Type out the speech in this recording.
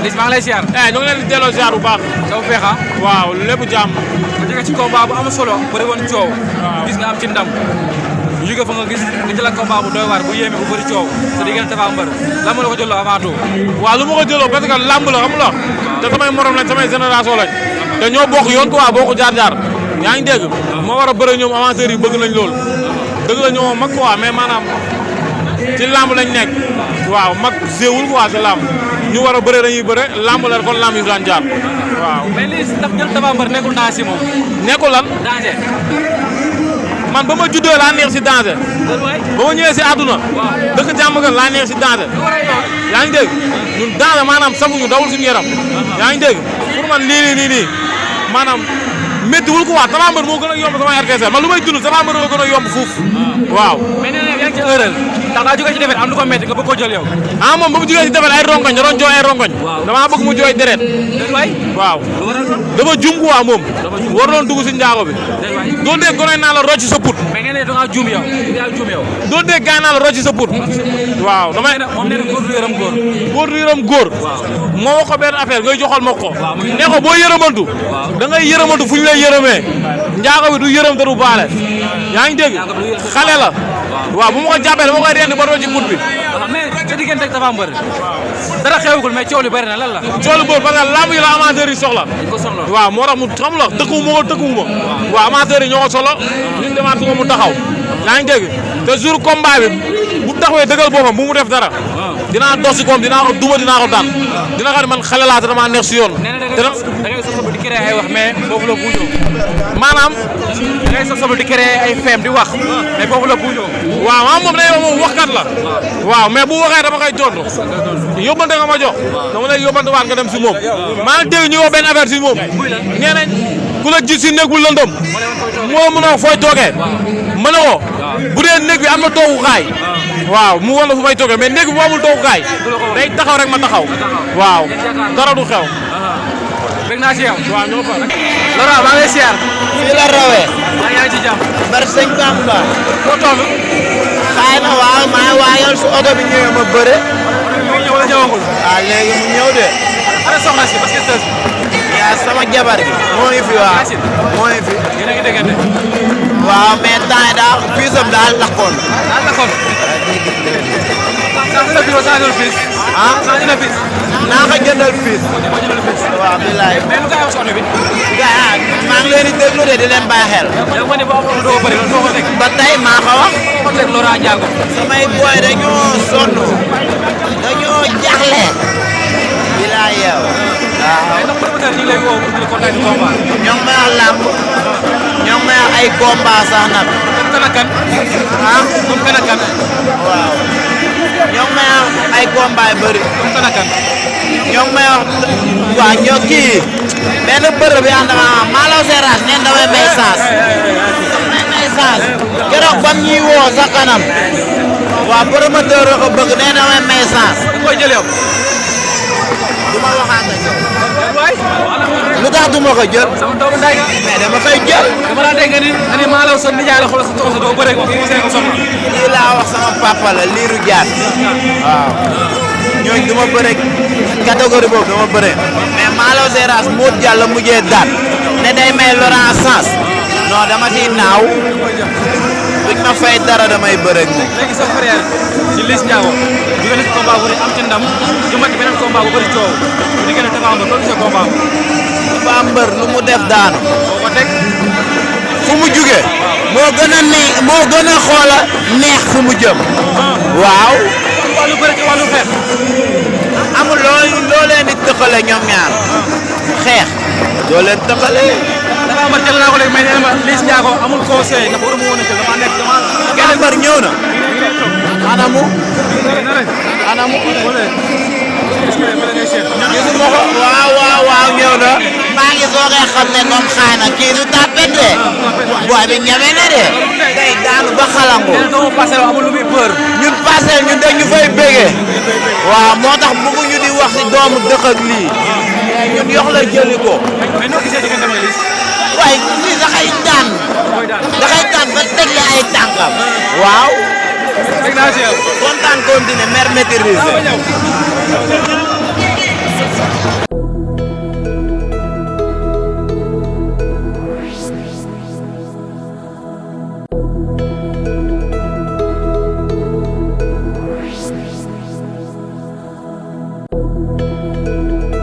Liss maa ngi lay siyaar. ñu ngi leen di delloo siyaar bu baax. daw feexa. waaw lépp jàmm. nga jóge ci combat bu am solo bëri woon coow. gis nga am ci ndam. ñu jóge fa nga gis nga jël combat bu doy waar bu yéeme bu bëri coow te diggante Tapha Mbeur lan moo la ko jëloo avant tout. waaw lu ma ko jëloo parce que lamb la xam nga te samay morom lañ samay génération lañ te ñoo bokk yoon quoi bokk jaar-jaar yaa ngi dégg moo war a bëre ñoom amateurs yi bëgg nañ loolu dëgg la ñoo mag quoi mais maanaam ci lamb lañ nekk waaw mag géewul quoi ci lamb ñu war a bëre dañuy bëre lamb la kon lamb yi daan jaar waaw. mais Liss ndax jël Tapha Mbeur nekkul danger si moom. nekkul lan danger. man ba ma juddoo laa neex si danger. ba ma ñëwee si àdduna. dëkk jàmm gën laa neex si danger. yaa ngi dégg ñun danger maanaam safuñu dawul suñu yaram. yaa ngi dégg pour man lii maanaam méttiwul quoi Tapha Mbeur moo gën a yomb sama adversaire man lu may dund Tapha Mbeur moo gën a yomb fuuf. waaw. mais nee na yaa ngi ci erreur ndax daa jógee ci defet am lu ko métti nga bëgg koo jël yow. moom ba mu jógee ci defet ay rongoñ da doon jooy ay rongoñ. damaa bëgg mu jooy deret. waaw. dafa jum quoi moom. war doon dugg si njaago bi. doo dégg gone naa la rocc sa put. mais nee na da ngaa juum yow. doo dégg gaay naa la rocc sa put. waaw damay. moom nee na góor du yërëm góor. góor du yërëm góor. moo wax ko benn affaire ngay joxal ma ko. ne ko boo yërëmantu. da ngay yërëmantu fu ñu lay yërëmee. njaago bi du yërëm te du baale. yaa ngi dégg xale la. waaw bu ma ko jàppee dama koy rendi ba doo ci put bi. mais sa diggante ak Tapha Mbeur dara xewagul mais coow li bëri na lan la. coow li bëri parce que lamb yi la amateur yi soxla. waaw moo tax mu xam la tëkkuwuma ko tëkkuwuma. waaw amateur yi ñoo ko solo. ñun demaat su ko mu taxaw. yaa ngi dégg te jour combat bi bu taxawee dëggal boppam bu mu def dara. dinaa dox si koom dinaa ko duma dinaa ko daan. dina xam ne man xale laa te damaa neex si yoon. da ngay soxla di créer ay wax mais foofu la buuñoo. maanaam. da ngay soxla di créer ay feem di wax mais foofu la buuñoo. waaw moom day wax moom waxkat la. waaw mais bu waxee dama koy tontu. yóbbante nga ma jox. dama lay yóbbante waat nga dem si moom. maa ngi dégg ñu wax benn affaire si moom. nee nañ ku la gis si néeg bu lëndëm. moo mën a fooy toogee. mën na ko bu dee néeg bi am na toogukaay. waaw mu wan la fu may toogee mais néeg bi bu amul toogukaay. day taxaw rek ma taxaw. waaw dara du xew. bëgg naa si yow. waaw ñoo fa. Laurent maa ngi lay siyaar. fii la rawee. yaa ngi ci jàmm. bari sëñ Bamba. foo toll. xaay na waaw maa waayal su oto bi ñëwee ma bëre. mu ñëw wala ñëwagul. waaw léegi mu ñëw de. ana soxna si parce que tës. yaa sama jabar gi. moo ngi fi waaw moo ngi fi. yéen a ngi déggante. waaw mais temps yi daal puisam daal lakkoon. daal lakkoon. saa dina puis saa dina puis. saa dina puis. naa ko jëndal puis. waaw bilaay. mais lu koy wax soxna bi. gars maa ngi leen di déglu de di leen bàyyi xel. yow ma ne boo xamul doo ko bëri loolu doo ko teg. ba tey maa ko wax. ko teg Laurent Ndiago. samay boy dañoo sonn. dañoo jaxle. bilaay yow. waaw. mais ndax promoteur ñu ngi lay woo pour contact du combat. ñoo ngi may wax làmb. ñoo ngi may wax ay combat sax nag. comme kan ak kan. comme kan ak kan. waaw. ñoo ngi may wax ay combat yu bëri. comme kan ak kan. ñoo ngi may wax waa ñoo kii benn bërëb bi ànd ak Malaw Seras neen damay may chance. damay may chance. keroog bam ñuy woo sa kanam. waa promoteur la ko bëgg nee damay may chance. da koy jël yow. du ma waxaat ak yow. waay. lu tax du ma ko jël. sama doomu nday nga. mais dama koy jël. dama laa dégg nga ni Malaw sa nijaay la xoolal sa tool sa doo bëree ko ko soxla. lii laa wax sama papa la Lirou Diane. waaw. ñooñu du ma bëre catégorie boobu du ma bëre. mais Malaw Seras Mout Diallo mujjee daan. ne day may Laurent sens. non dama ciy naaw. duñ ma fay dara damay bëre ak moom. léegi sa frère di Liss Ndiago jóge na ci combat bu am ci ndam jëmbat ci beneen combat bu bëri coow bu diggante Tapha Mbeur loolu gisee combat Tapha Mbeur lu mu def daanu. boo ko teg fu mu jugee. moo gën a neex moo gën a xoola neex fu mu jëm. waaw. wàllu bëri ci wàllu xeex. amul loo leen di tëkkale ñoom ñaar. xeex. doo leen tëkkale. Tapha Mbeur jël naa ko léegi mais nee na ma Liss Ndiago amul conseil ndax waruma woon a jël dama nekk dama. Tapha Mbeur ñëw na. anamu. anamu. gisuma ko. waaw ñëw na. maa ngi soogay xam ne comme xaay na kii du tapet de. booy bi ñeme na de. day daanu ba xalangu. doomu Parcelles amul lu muy peur. ñun Parcelles ñun dañu fay bégee. waaw moo tax bëgguñu di wax si doomu dëkk ak lii. ñun yox la jëli ko. mais noo gisee diggante ak Liss. waaye lii dafay daan. dafay daan ba tegle ay tànkam. waaw. dégg naa si yow. kontaan continuer mer maîtriser.